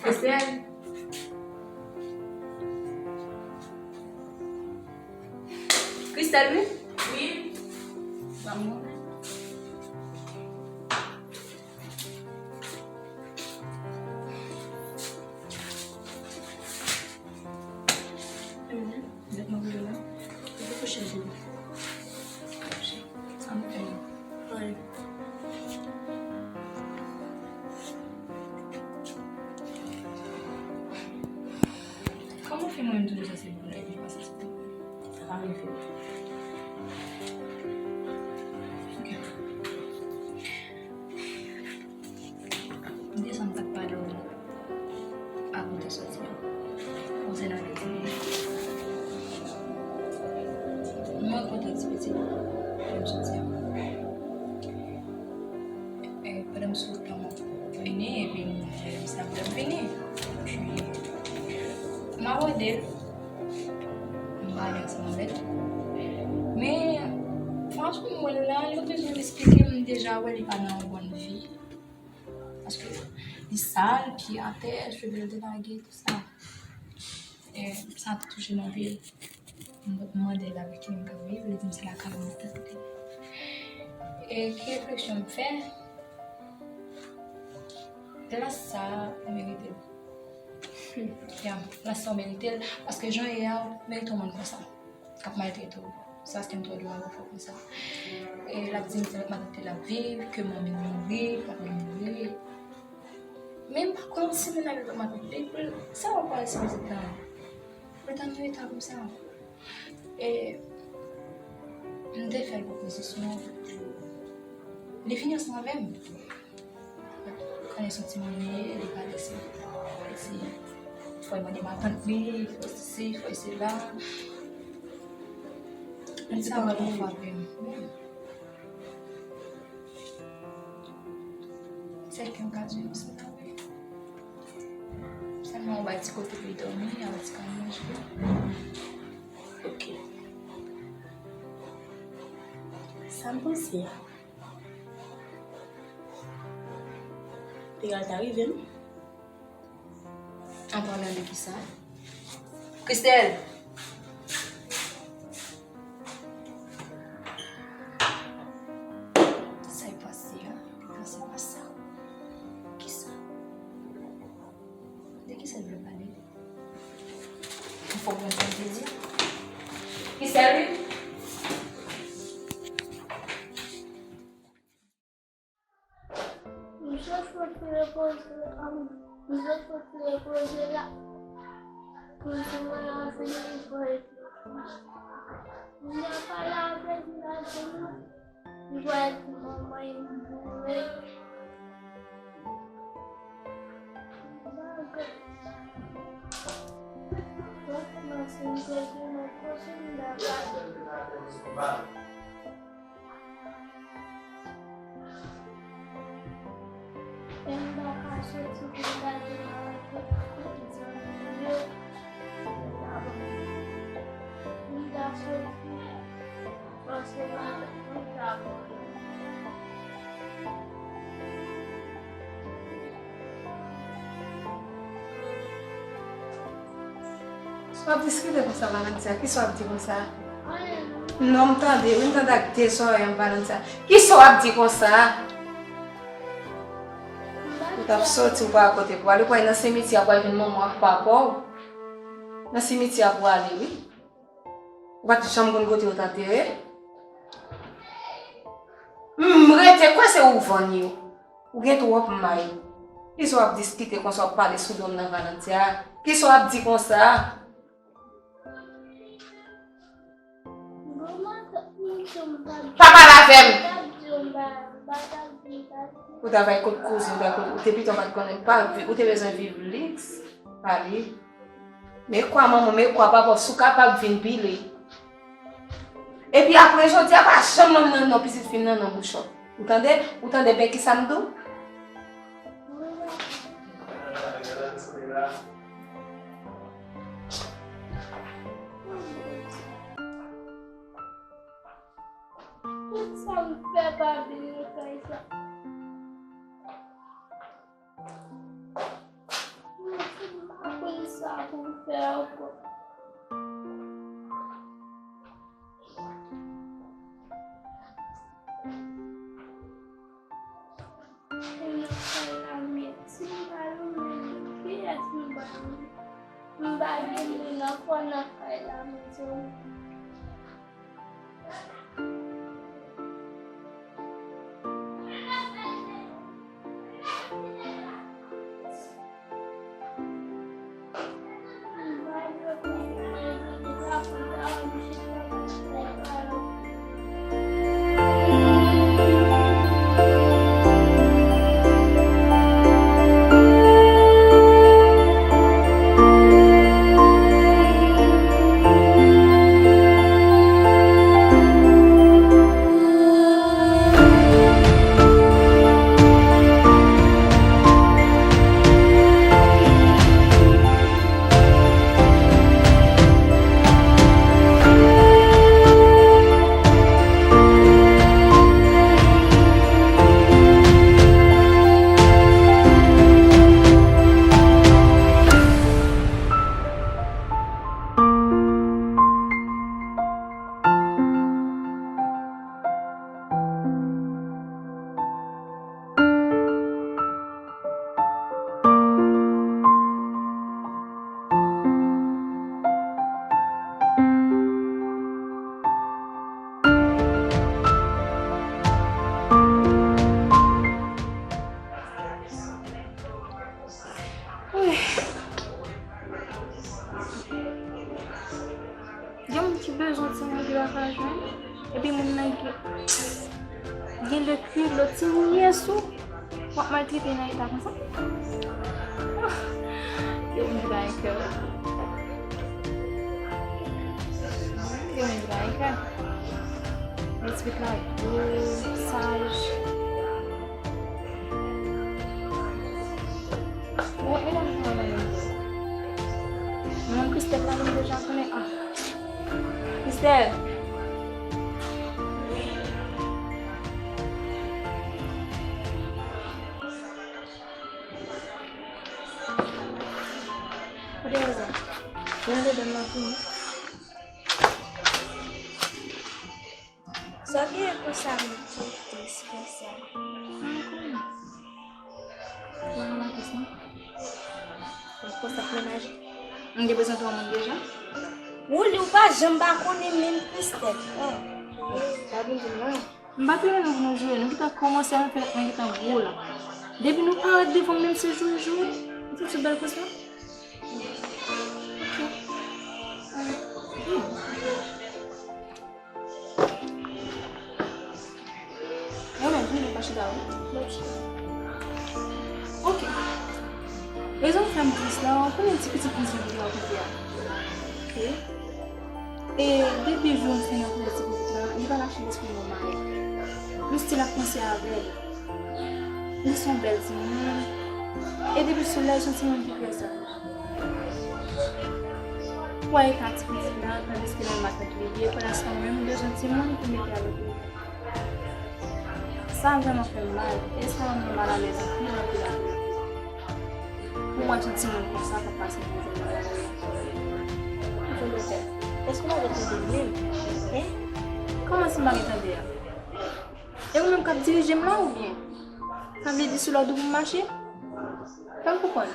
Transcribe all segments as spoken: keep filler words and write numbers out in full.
Christelle. Christelle, wi. Wi. Ban m mwen. Wi, lèt mwen voye la. Ou te kouche l, bebe. Sa m fè. Wi. Kòman w fè mwen menm toujou santi pou lè li pase sou mwen? Sa pa rive. Ok. M desann pa t pale w avan w te soti an. Konsènan Leti. Mwen kontan ti pitit. Lè m soti an. E, pandan m sou tan m ap vini, epi m di misye ap vini. Epi, m abòde l. M pale ansanm avè l. Men, fason m wè l la, li pa bezwen esplike m, m deja wè li pa nan yon bòn vi. Paske li sal, pye atè, cheve l delage, tout sa. E, sa touche m anpil. M mande l avèk ki moun k ap viv, li di m se lakay yon matant li. E ki refleksyon m fè? Plas sa a, ou merite l. Ya, plas sa a, ou merite l, paske jan w ye a, ou merite yon moun konsa. K ap maltrete w. Se paske m twò dou avè w, fò konsa. E l ap di m se avèk matant li l ap viv, ke manmi l mouri, papa l mouri. Men m pa kwè yon ti moun ap viv ak matant li, pou l, sa w ap pale sou pitit la? Pou l tann yon eta konsa. E m te fè l pwopozisyon. Li vini ansanm avè m. Konnen se yon timoun li ye, li pa lese fò l di, fò l mande matant li, fò l sesi, fò l sela. Li di pawòl la frape m. Sèl ke m ka di nou se tanpri. Sèlman yon bay ti kote pou l dòmi, yon ti kay manje. Ok. Sa m panse a. Te pral ta rive m. An palan de kisa? Christelle! Sa k pase a? Sa pa sa. Kisa? De kisa l vle pale? Ou fò konn sa l te di? Christelle, wi? M sot soti repoze, m sot soti repoze la. Pou di mwen an vini, li voye di. M nan pale avè l, li la di m, li voye di manman l boure. Franchman, si m te gen yon kote, m ta gade. Lè m pa ka soti pou m gade marenn zanmi m yo, m ta soti, paske marenn mwen ta mouri. Sa w ap diskite konsa, Valentia? Kisa w ap di konsa? Non, m tande, wi, m tande ak de zòrèy m, Valentia. Kisa w ap di konsa? Ou t ap soti, ou pa kote pou ale, ou prale nan simityè, ou prale jwenn manman w ak papa w. Nan simityè pou ale, wi. Ou pa t janm konn kote yo t antere? M rete kwè se ou vann yo. Ou gen twòp may. Kisa w ap diskite konsa, w ap pale sou do m nan, Valentia? Kisa w ap di konsa? Pa pale avè m! Ou ta bay kot koze, ou bay kot, ou te pito pa t konnen, pa vi-, ou te bezwen viv liks, pale. Men kwa manman, men kwa papa, si w kapab vin pile. Epi apre jodi a, pa janm lonmen non pitit fi m nan nan bouch ou. Ou tande? Ou tande byen kisa m di w? Tout sa m fè pa byen nan kay sa. Lakay la, mwen di w. Gen moun ki bezwen ti moun ki pa ka jwenn, epi moun nan gen, gen le kilot, ti nyès ou, w ap maltrete nan eta konsa. Gen moun ki pa gen kè. Gen moun ki pa gen kè. Mwen eksplik la dou, saj. Bon, e la, nou wè menm. Mwen, Christelle la, nou deja konnen. Ah. Christelle. Kote Rosa? Mwen dedan nan fini. Sa gen konsa, m tou tris konsa. Mwen lakòs non. Lakòs ap menaje. M te prezante yon moun deja. Wouli, ou pa janm pa konnen menm Christelle. Ah. Sa vin di m la. M pa t renmen nou pou nou joure. Nou gentan kòmanse avèk fenèt mwen gentan gwo la. Depi nou parèt devan m, menm se joure, joure. Ou te sou bèl konsa? Ok. Alright. Hmm. Yo menm, vin pa chita, wi. N ap chita. Ok. Rezon k fè m tris la, ou konnen ti pitit vizyon ki te rakonte a. Ok. E depi jou m fin rankontre ti pitit la, li pa lache lespri m yon malè. M still ap panse avè l. Li se yon bèl timoun. E depi sou lè, li se yon timoun ki trè saj. Ou wè eta ti pitit la, tandiske nan matant li ye, pandan se tan mwen menm, m bezwen timoun pou mete avèk li. Sa vrèman fè m mal, e sa rann mwen malalèz anpil, anpil, anpil. Pou mwen, yon timoun konsa k ap pase nan mizè. Èske w pa gen tande menm? Hein? Kòman si m pa gen tande a? E ou menm k ap dirije m la oubyen? Sa vle di sou lòd ou pou m mache? Fè m konprann.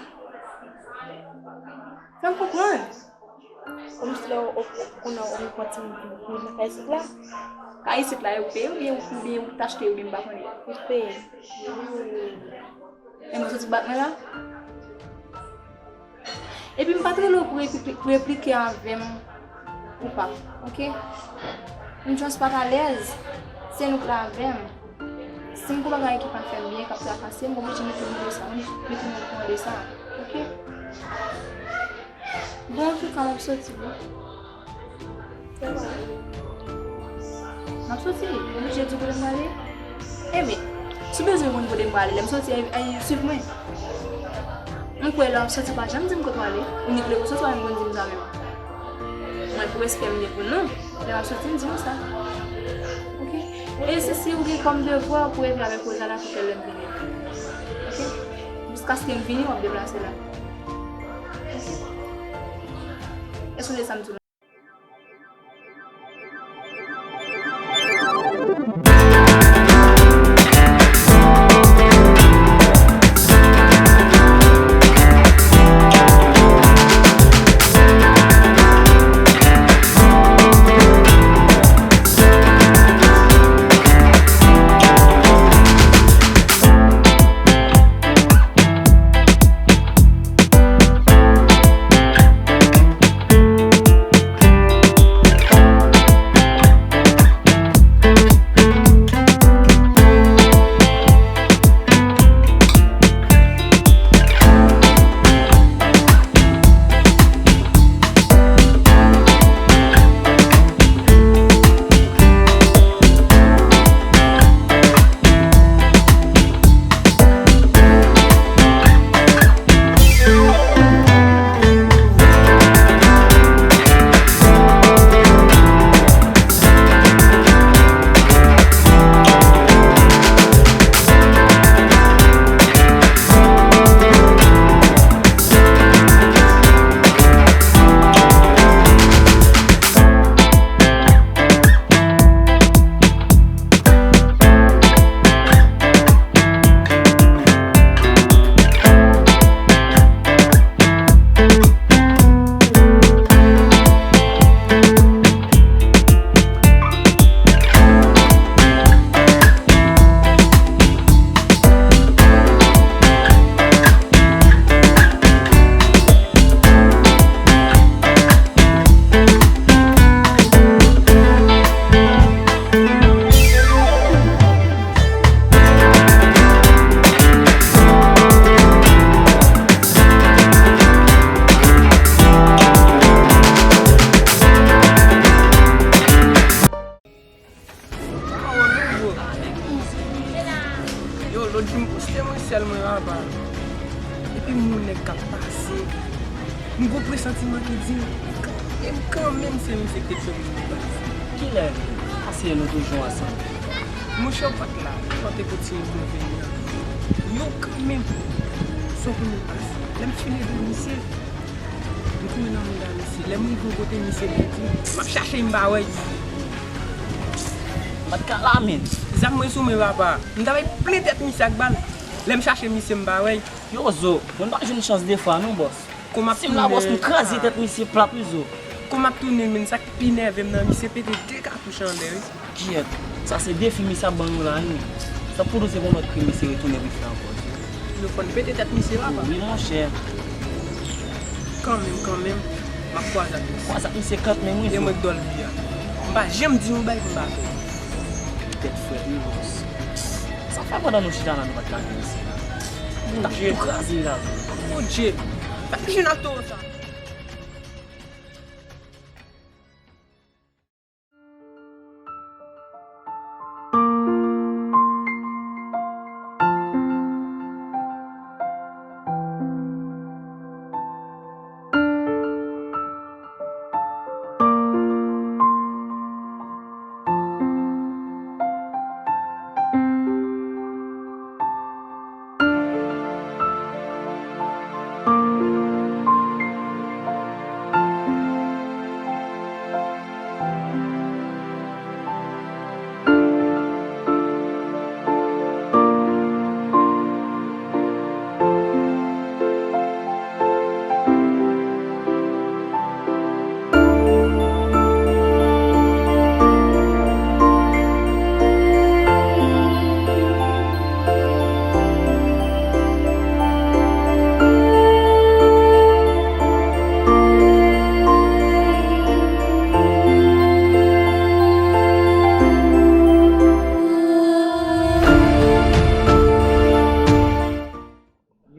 Fè m konprann. Kòmsi lè w, w, kounye a w pran timoun pou, pou nan kay isit la? Kay isit la, e ou peye oubyen, oubyen ou t achte oubyen m pa konnen? Ou peye. E mwen soti bat mwen la? Epi m pa t rele w pou replike, pou replike avè m ou pa, ok? M just pa t alèz. Se nou k la avè m. Si m gon bagay ki pa fè m byen, k ap trakase m, m oblije mete m de sa, mete m okouran de sa, ok? Bon, antouka, m ap soti, wi. M ap soti, ou oblije di w kote m prale? Ebyen, si w bezwen konn kote m prale, lè m soti, ay, ay, swiv mwen. M kwè lè w ap soti, w pa janm di m kote w ale. Ou nik lè w soti, w pa menm konn di m sa menm. Mwen, pou respè m gen pou nou, lè w ap soti, m di nou sa. Ok? E si, si ou gen kòm devwa pou rete avèk Rosa la, pou kèl lè m vini. Ok? Jiskaske m vini, w ap deplase la. Ok? Èske w tande sa m di w la? Sèl mwen, papa. Epi m yon nèg k ap pase. M gon presantiman ki di m, kanmenm, kanmenm, se misye ki te tchwe m nan baz. Kilè? Pase nou toujou ansanm. Monchè, ou pa t la. Ou pa te kontinye konvenyan. Yo kanmenm. Son pou nou pase. Lè m file de misye, m kouri nan mouda misye. Lè m rive yon kote, misye pèdi. M ap chache, m pa wè l. M pa t ka la, menm. Zam mwen sou mwen, papa. M ta bay plen tèt misye ak bal. Lè m chache misye, m pa wè l. Yo, Zo, mwen pa jwenn chans de fwa, non, bòs. Kòm ap tounen. Si m la, bòs, m kraze tèt misye plat, wi, Zo. Kòm ap tounen, menm sa k pi nève m nan, misye pete de katouch anlè, wi. Kyèt, sa se defi misye ap ban nou la, wi. Sa pou nou se yon lòt krim misye retounen vin fè ankò, wi. Nou konn pete tèt misye, papa. Wi, monchè. Kanmenm, kanmenm, m ap kwaze ak misye. Kwaze ak misye kanmenm, wi, Zo. E mwen k dòl li a. M pa janm di yon bagay pou m pa fè. Tèt frèt, wi, bòs. Sa fè pandan nou chita la, nou pa t ka vin isi la. N t ap tou kraze la, Zo. Bondye. Sa ki jwenn ak towo sa?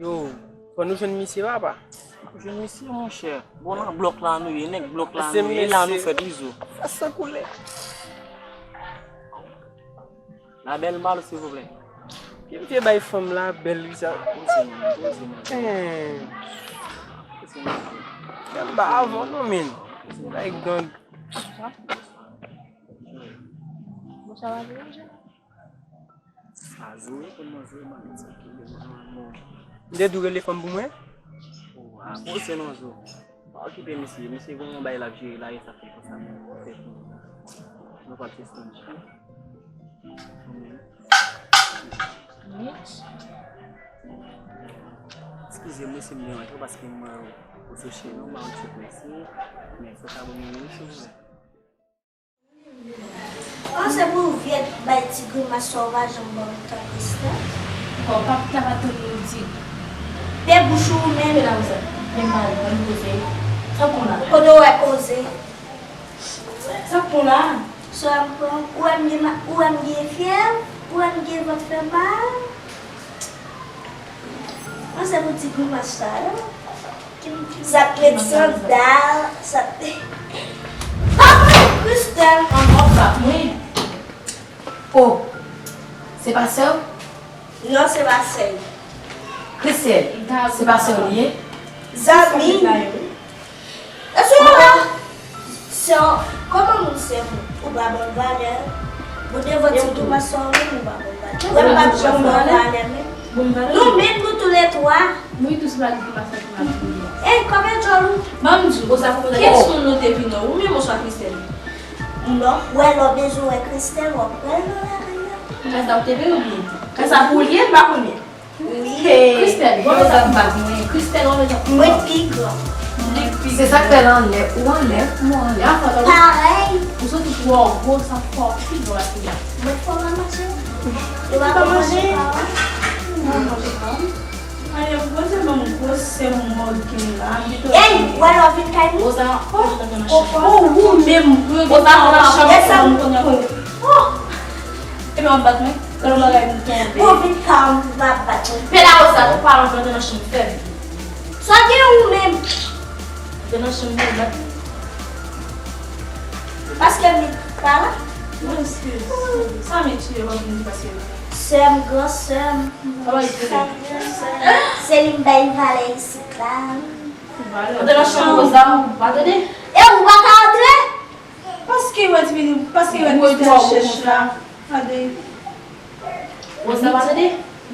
Yo, fò nou jwenn misye, papa. Jwenn misye, monchè. Bon, nan blòk la nou ye, nèg blòk la nou ye, e la nou fèt, Izo. Fè san koule. La belle, m ba nou, silvouplè. Ki misye bay fanm la bèl, wi, sa. Poze, man, poze, man. Hen. Poze, man. Bèl ba avan, non, men. Bay gang. Sa Zo ye, konn manzè, man, sa ki de mwen, mwen. M te dwe rele fanm pou mwen? Oh, a, bon, se non, Zo. Pa okipe misye, misye gon yon bay l ap jere la, e sa fè konsa, men, fè pou nou. Nou pa t estonj. Mitch. Eskize m, wi, si m deranje w, paske m wè w sou chemen w, m pa konn si w prese, men fò w ta ban m yon minit, silvouplè. Panse pou ou vye bay ti grimas sa w pa janm ban m tan, Kristè. Bon, pap ta pa tann nou di. Pe bouch ou menm. Pe la konsa. Men pale, ann koze. Sa pran la? Kote w wè koze? Sa pran la? Sa pran? Ou wè m gen ma-, ou wè m gen fyèv? Ou wè m gen vant fè mal? Panse pou ti grimas sa yo. Sa k met sandal, sa k... Papa Kristèl! An, an, pap mwen. Oh, se pa sè w? Non, se pa sè l. Kristèl, se pa sè w li ye? Zanmi m. Èske w pa sè w, kòman moun sè moun, ou pa ban l valè? Bon, devan ti grimas sa w menm, ou pa ban l valè. Mwen m p ap janm ban w valè menm. Nou menm, nou toulètwa. Ey, kòman djòl ou? Ban m di w, kesyon nou te vin wè ou menm oswa Kristèl? Non, ou wè lè w bezwen wè Kristèl, w ap pral nan lari a. Kay sa ou te vin oubyen? Kay sa pou ou li ye, m pa konnen. Wi. Kristèl, wè sa m pa di mwen. Kristèl, wè sa. Mwen pi gran. Li pi gran. Se sa k fè l anlè, ou anlè, mwen anlè. Parèy. Ou soti twò gwo, sa fè w pi gwo pase m. Mwen fò pa manje. Ou pa manje? Mwen manje pa. Ayo, poze ban m gwo sè m mòg ki m la. Ey, wè lè w vin kay nou. Oza, oh, oh, oh, ou menm, ou vin nan chanm mwen kounye a. Oh. Epi w ap bat mwen? Gade bagay m tonbe. Ou vin pa m, m ap bat ou. Pè la Oza, ou pa rantre nan chanm fè. Sa gen ou menm? Rantre nan chanm mwen, bat mwen. Paske m pa la? Non, eskize. Sa m etire, w ap vin di paske Sè m, gran sè m, gran sè m, se li m bay valè isit la. Antre nan chanm Rosa, pa tande? E ou pa ka antre? Paske wè ti pitit, paske wè Christelle chèch la. Gade. Rosa pa tande?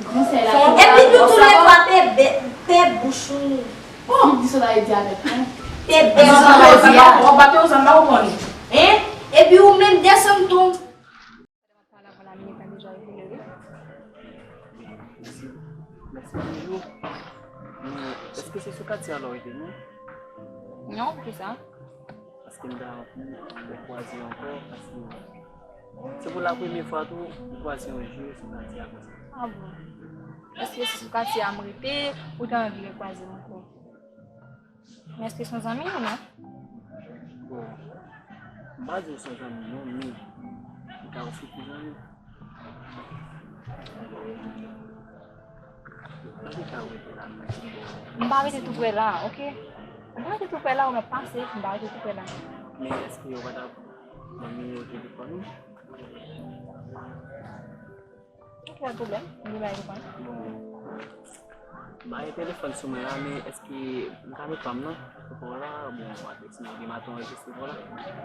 Epi nou toulètwa pe, pe bouch ou. Oh, di sa w ta di avèk mwen. Pe bèl. Wap bate Rosa, m pa konprann. Hein? Epi ou menm desann ton. Pale avan la minit la deja ekile, wi. Mèsi. Mèsi toujou. Men, èske se sou katye a la w rete, non? Non, poukisa? Paske m ta anvi rekwaze ankò, paske se pou la premye fwa tou, m kwaze yon je sou katye a konsa. Ah bon? Èske se sou katye a m rete, ou ta anvi rekwaze m ankò? Men èske se yon zanmi ou non? Bon, m pa di w se yon zanmi non, men m ka ofri pou zanmi. M pa rete tou prè la, oke? M pa rete tou prè la, ou mèt pase, m pa rete tou prè la. Men èske yo pa ta ban m nimewo telefòn ou? Ok, pa pwoblèm. M gen bagay pou konn. Bon. M pa gen telefòn sou mwen la, men èske m ka met pa m nan? Pou la, bon, m a tèks mwen, gen maten anrejistre pou la.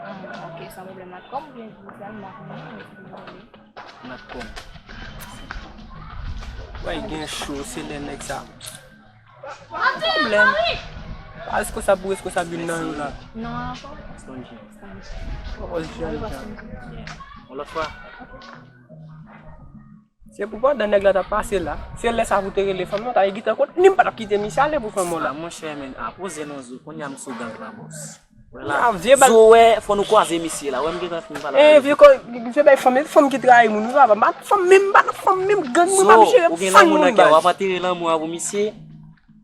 Ah, ok, san pwoblèm. Natcom oubyen Google, m pa konnen, men si w vle. Natcom. Wè, gen cho, se lè nèg sa. Pa gen pwoblèm. Pa reskonsab pou reskonsab youn nan yo la. Non, ankò. Stonji. Stonji. Oh, jèn jan. Yon lòt fwa. Se pou pandan nèg la t ap pase la, se lè sa pou te rele fanm nan, ta gen tan kont, ni m pa t ap kite misye ale pou fanm nan la. Ah, monchè, men, a poze non zo, kounye a m sou gang la, bòs. Wè la. Ah, vye bag. Zo, wè, fò nou kwaze misye la, wè m gentan fin pale avè l. Eh, vye kò, vye bay fanm, fanm ki trayi moun, wi, papa. M pa nan fanm menm, m pa nan fanm menm, gang mwen, m ap jere fanm moun baz. Zo, ou gen lanmou nan kè w, w ap antere lanmou a pou misye?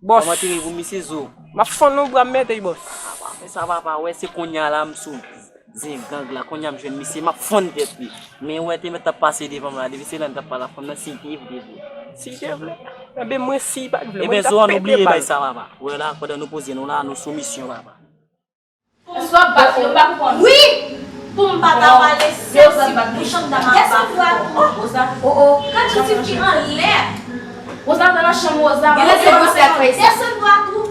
Bòs. W ap antere pou misye, zo. M ap fann non bra m mete, bòs. Ah, pa fè sa, papa, wè, se kounye a la m sou zen gang la, kounye a m jwenn misye, m ap fann tèt li. Men wè te mèt t ap pase devan m la, depi se lè n t ap pale ak fanm nan, si l te vle vre. Si l te vle. Enben mwen si l pa t vle, mwen t ap pete bal. Enben zo, ann bliye bay sa, papa. Wè la, pandan nou poze nou la, nou sou misyon, papa. Sa w ap bat yo, m pa konprann. Wi! Pou m pa ta pale sèks, bouch anndan m ap bat. Desann dwat ou. Rosa. Oh, oh. Gad jan tip ki anlè. Rosa, antre nan chanm, Rosa. Gen lè se gwosè a k fè sa. Desann dwat ou.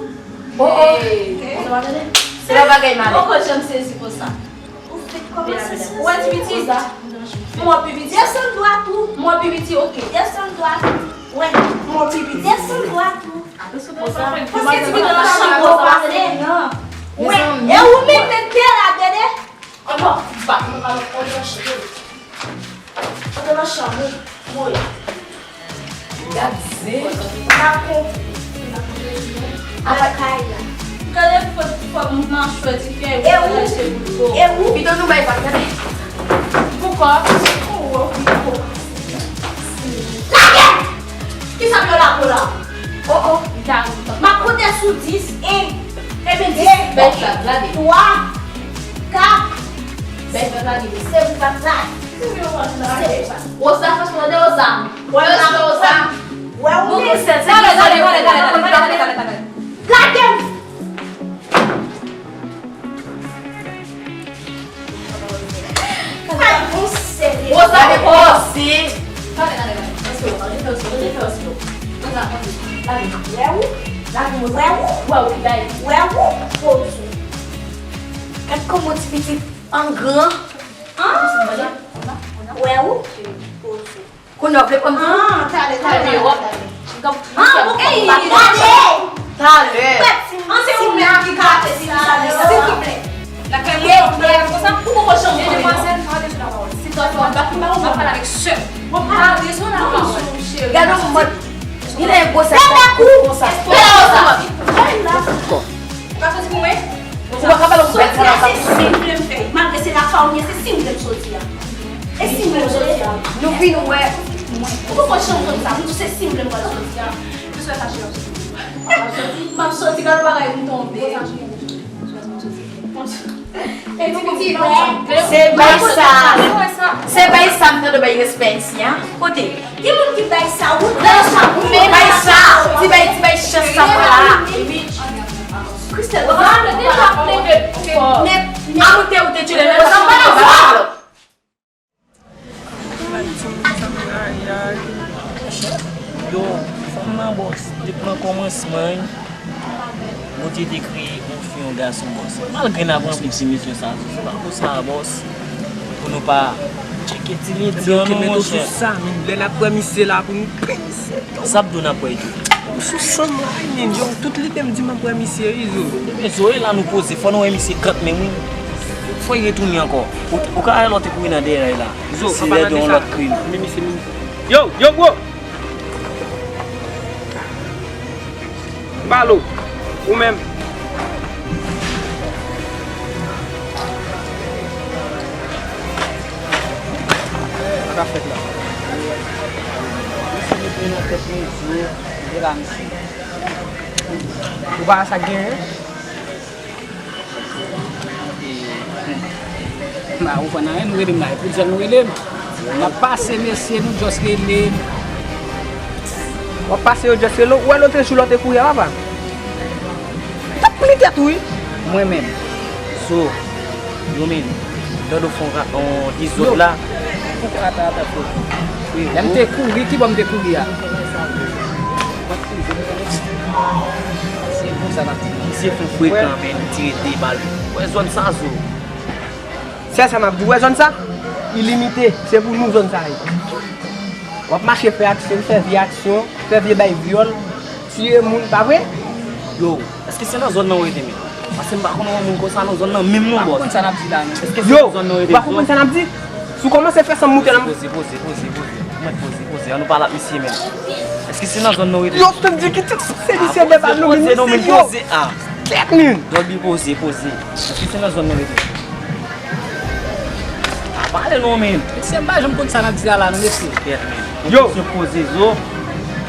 Oh, oh. Hey. Rosa, pa tande? Se pa bagay malè. Poko janm sezi konsa. Ou fèk kòmanse sezi. Wè, ti piti. Mwen pi piti. Desann dwat ou. Mwen pi piti, oke. Desann dwat ou. Wè, mwen pi piti. Desann dwat ou. Paske ti piti nan chanm ou pase. Wè, e ou menm menm te la, tande? Ankò, bat mwen pa antre nan chanm ou. Antre nan chanm ou. Woy. Gad zen. Lakay la. Gade fò, fò machwè dife, e ou, e ou. Pito nou bay vag, gade. Poukò? Lage! Kisa m yo la pou la? Oh, oh. M ap konte sou dis, en, de, twa, kat, senk, se ou k ap lage. Rosa, fè sou tande, Rosa. Wè, Rosa. Wè, ou menm. Tale, tale, tale, tale. Lage m! Rosa, pase. Wè ou? Wè ou? Wè ou? Poze w. Gad kòman ti pitit an gran. Wè ou? Poze w. Kounye a w vle pran m tou? Ah, talè, talè, talè, talè. Ah, bon, ey, talè. Talè. An se ou menm ki ka fè sa, silvouplè. Lakay mwen, yon bagay konsa, ou poko janm konnen non. Demwazèl, pa desann lapawòl. Si w ap bat m, m ap pale avèk sè m. Mwen pa desann lapawòl. Gade yon mòd. Li nan yon gwosè konsa. Gade la, Rosa. Ou pa soti pou mwen? Ou pa ka pale yon bèl pawòl konsa. Soti a, se si m vle m fè. Malgre se lakay ou m ye, se si m vle m soti a. E si m vle m soti a? Nou vin wè. Ou poko janm konn sa. M di w se si m vle m pral soti a. M sou fache m ap soti. M ap soti, gade bagay m tonbe. Se bay sa. Se bay sa m tande bay respè isi a. Kote? Ki moun ki bay sa? Ou bay sa. Ou bay sa. Ti bay, ti bay chans sa pou la. Christelle, ou pa plede, pa plede. Men, men. A moute ou te tchile lè sa. Yo, fanm nan bòs, depi nan kòmansman, Bondye te kreye yon fi, yon gason bòs. Malgre n ap ranpli ti misyon sa, se pa pou sa, bòs. Pou nou pa tcheke ti ledi an, non, monchè. Sa, men lè n ap pran misye la, pou nou pran misye. Sa ap dou n ap wè tou. Sou sanm la, men, yo, tout lide m di m ap wè misye, wi, zo. Men zo, e la nou poze, fò nou wè misye granm menm, wi. Fò y retounen ankò. Ou, ou ka wè lòt te kouri nan dèyè la. Zo, si lè de yon lòt krim. Men misye, men misye. Yo, yo, gwo! Balo, ou menm. Sa k ap fèt la? Misye mete nan tèt mezi, de la misye. Ou pa wè sa k genyen? Ma, ou konn anyen, nou rele m la, e pou dyòl nou rele m. N ap pase, mesye, nou just rele. W ap pase, yo just rele w. Ou wè lòt jou lè w te kouri a, papa? T ap plen tèt ou, wi. Mwen menm. So, yo menm. Dòdò fè yon ra-, yon dezòd la. Ata, ata, ata, ata. Lè m te kouri, ki bò m te kouri a? Se konsa n ap di. Misye fè frekan, men li tire de bal. Wè zòn sa, zo. Sèl sa m ap di, wè zòn sa? Ilimite. Se pou nou zòn sa ye. W ap mache fè aksyon, fè vye aksyon, fè vye bay vyòl, tiye moun, pa vre? Yo, èske se nan zòn nan ou rete menm? Paske m pa konn yon moun konsa nan zòn nan menm non, bòs. Ou konn sa n ap di la, non? Èske se nan zòn nan ou rete, ou pa konprann sa n ap di? Si w kòmanse fè sanm moute nan... Poze, poze, poze, poze. Ou mèt poze, poze. An nou pale ak misye menm. Èske se nan zòn nan ou rete? Yo, sot di ki tèt se misye de bal nou, misye yo. Tèt moun. Dòbi poze, poze. Èske se nan zòn nan ou rete? A pale non, men. Mesye, m pa janm konn sa n ap di la, la, non, mesye. Kèt, men. Yo. Yon kesyon poze, zo.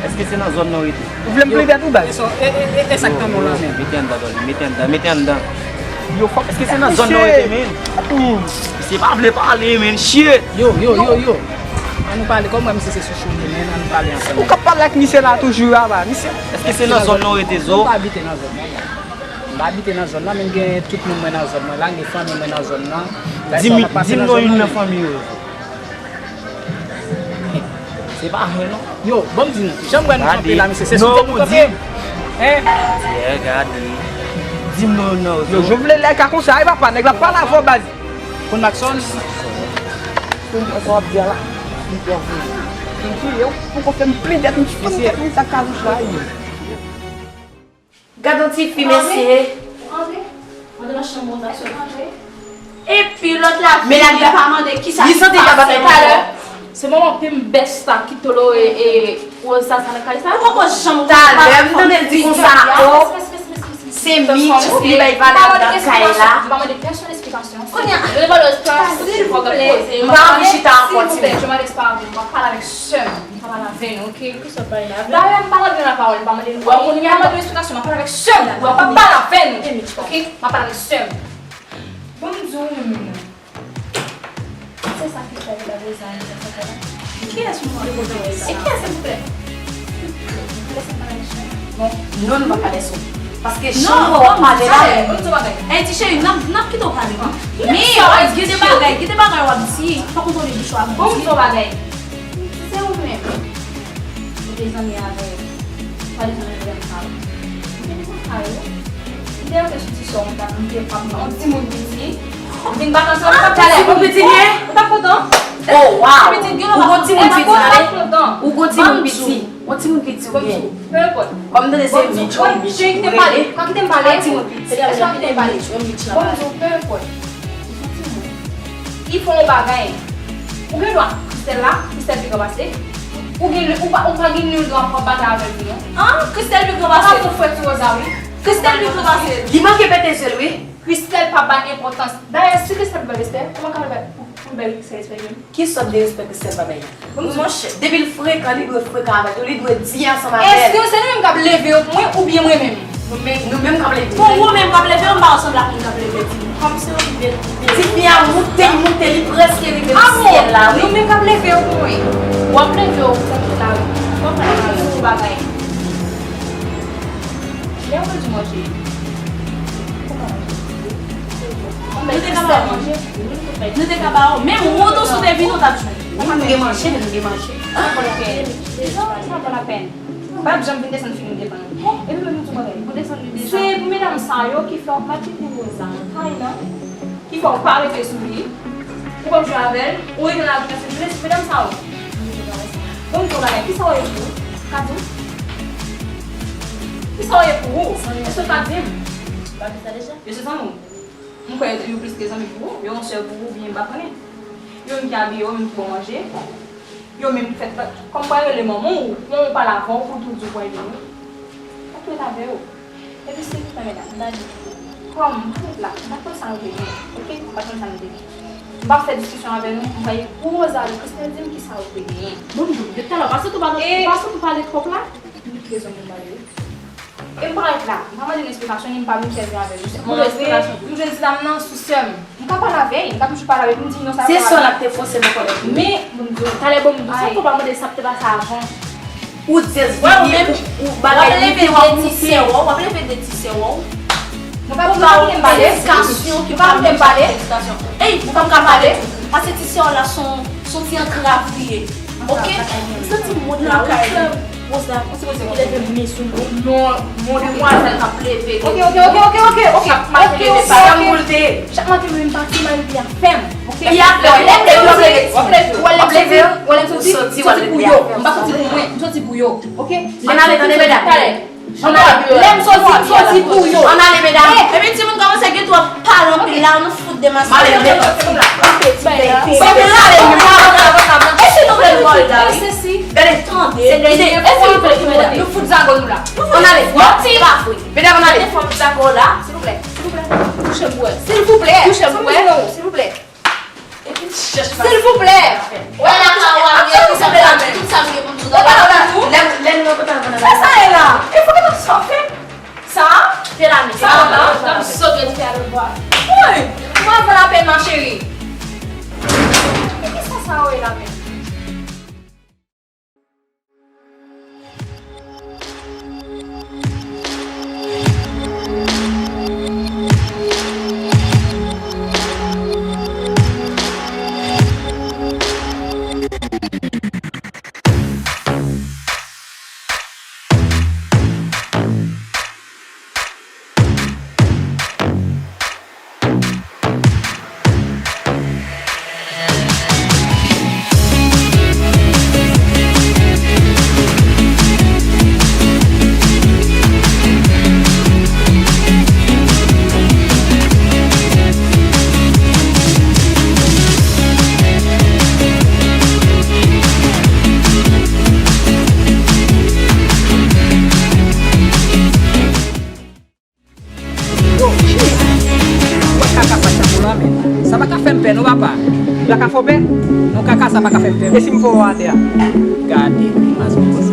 Èske se nan zòn nan w rete? Ou vle m plede tou, baz? E, e, e, e sa k nan men w la, men. Mete anndan, Dòli, mete anndan, mete anndan. Yo, fòk... Èske se nan zòn nan w rete, men? Misye pa vle pale, men, shit. Yo, yo, yo, yo. An nou pale, kòm mwen, misye se sou chou li, men, an nou pale ansanm. Ou ka pale ak misye la toujou, a, ba, misye. Èske se nan zòn nan w rete, zo? M pa abite nan zòn nan. M pa abite nan zòn nan, men m gen tout moun mwen nan zòn nan la, m gen fanmi mwen nan zòn nan. Di m, di m non youn nan fanmi yo. Se pa vre, non. Yo, ban m di nou, jan m wè nou kanpe la, mesye, se sou tèt nou kanpe. Hein? Gade. Di m non youn nan yo. Yo, Jovenel la ka konsa, e papa, nèg la pale avè w, baz. Konn Maxon? Konn sa w ap di a la. Li pran vre. Li di, yo, poko fè m plen tèt, m fann tèt, m sa kazouch la, yo. Gad yon ti fi, mesye. Antre. Antre nan chanm ou, Jackson. Antre. Epi lòt la vini, li pa mande kisa ki pase talè. Se manman pi m bèsta ki tolore e Rosa sa nan kay sa. Ou poko janm talè, m tande l di konsa, o, se Mitch, li bay valè nan kay la. Li pa mande pèsonn esplikasyon. Kounye a, silvouplè, m pa anvi chita ankò, ti moun. Je m'adresse pas à vous, m ap pale avèk sè m. M pa pale avè nou, oke? Kisa w pale la? Dayè, m pa mande nou lapawòl, m pa mande nou anyen, m pa mande nou esplikasyon, m ap pale avèk sè m. Ou wè, m pa pale avè nou, oke? M ap pale avèk sè m. Bon, m di w menm, non. Se sa ki fè li pa bezwen anyen nan sa fè la. Kiyès ou mande konsa? E kiyès, silvouplè? Lèse m pale avèk sè m. Bon. Non, nou pa pale sou. Paske jan w wè w ap pale la. Bon, m di w bagay. Ey, ti cheri, n ap, n ap kite w pale, non. Men, gen de bagay, gen de bagay w ap di, fòk ou konnen bouch ou ap di. Bon, m di w bagay. Si se ou menm, ou te zanmi avè, pa de zanmi avè m pa. Ou te dekonn sa yo. Ou te antre sou ti sò, ou t ap, ou te ap yon timoun piti. Ou vin bat ansanm, ou t ap talè. Timoun piti, byen? Ou t ap kontan? Oh, wow! Ou gon timoun piti, tande? Ou gon timoun piti. Yon timoun piti ou gen. Peu importe. Kòm m tande se Mitch, yon Mitch. Kite m pale. Kite m pale. Kite m pale. Bon, m di w, peu importe. Li fè yon bagay. Ou gen dwa Christelle la, Christelle pi gran pase. Ou gen, ou pa, ou pa gen nul dwa pou w ap batay avè l tou non. An, Christelle pi gran pase. Ou pa pou frè ti Rosa, wi. Christelle pi gran pase. Li manke pete zye l, wi. Christelle pa bay enpòtans. Dayè, si Christelle bay respè, kòman ka fè pou, pou l bay Christelle respè li menm? Ki sòt de respè Christelle pa bay? Bon, monchè, depi l frekan, li dwe frekan avèk yo, li dwe di ansanm avè l. Èske se nou menm k ap leve yo pou mwen oubyen mwen menm? Nou menm, nou menm k ap leve yo. Bon, ou menm k ap leve yo, m pa ansanm ak moun k ap leve yo. Kòm se yon bèl ti fi a moute, li moute, li prèske rive nan syèl la, wi. Nou menm k ap leve yo pou mwen. W ap leve yo pou tèt la, wi. Bon, fè yon bagay. Lè w di manje. Nou te ka ba w manje. Nou te ka ba w. Menm wont ou sou te vin, ou t ap jwenn. Wi, nou gen manje, nou gen manje. Sa pa lapèn. Sa pa lapèn. Pa janm vin desann figi m devan nou. Epi menm nou di bagay. Se pou medam sa yo ki fè w mete Rosa nan kay lan, ki fè w pa rete sou li, ou p ap jwe avè l, ou rete nan lavi nan se jounen, se medam sa yo. Bon, m di w bagay, ki sa w ye pou ou? Ka di m? Ki sa w ye pou ou? Èske w ka di m? Yo se zanmi w. M kwè yo plis ke zanmi pou ou, yo yon sè pou ou, byen m pa konnen. Yo menm ki abiye w, yo menm ki ba w manje. Yo menm ki fè tout bagay. Kòm pral rele manman w, manman w pale avè w pou l tou di w pral vini. M ap ret avè w. Epi silvouplè medam, m ta di, kòm m pa ret la, m pa t konn sa nou te gen, oke? M pa t konn sa nou te gen. M p ap fè diskisyon avè nou, m pral pou Rosa, Christelle di m ki sa ou te genyen. Bon, m di w, depi talè, w pa sot ou pa, w pa sot ou pale twòp la? M gen rezon pou m pale wi. E m pa ret la. M pa mande nou esplikasyon, ni m pa vin chèze avè nou. Mwen, m jwenn ti dam nan sou sè m. M ka pale avè l, m ka toujou pale avè l, m di non sa. Se sè l ap te fòse nan kòlèt li. Men, bon, m di w, talè, bon, m di w, sa fò pa mande sa k te pase avan. Ou just vini, ou, ou bagay li te w ap moute. W ap leve de ti sè w, w ap leve de ti sè w. Mwen pa pou ba w esplikasyon ki pa mande esplikasyon. Ey, ou pa ka pale. Paske ti sè w la son, son ti antrav li ye. Oke? M santi moun la, wi, frè m. Rosa, ki leve men sou nou. Non, yon demwazèl k ap leve. Oke, oke, oke, oke, oke, oke. Chak maten leve pa. Chak maten leve pa, ti mari li a fè m. Oke? Li a fè m. Lè m leve, w ap leve, w ap leve, soti pou yo. M pa soti pou mwen, m soti pou yo. Oke? Ann ale, tande, medam. Lè m soti, m soti pou yo. Ann ale, medam. Epi timoun kòmanse gen twòp pale anpil la, nou fout demaske. Se pou la, e si nou vle vòlè la, wi. Gade, tande, nou fout zago nou la. Ann ale. Medam, ann ale. Silvouplè, silvouplè. Touche m pou wè. Silvouplè. Touche m pou wè. Silvouplè. Silvouplè. Wè la ka w a, tout sa m gen pou m di w. Lè, lè nou kontan kontan. Sa sa ye la? E fò ke nou sòfe. Sa? Te la, men. Sa la, m ap soke ti a lòt bò. Woy! Mwen fè lapèn, ma chérie. E ki sa sa yo ye la menm? Yo, jeez. Wè kaka sa chapo la, men. Sa pa ka fè m pè, non, papa. Li pa ka fè w pè? Non, kaka sa pa ka fè m pè. E si m fè w atè a? Gade, grimaz, grimaz.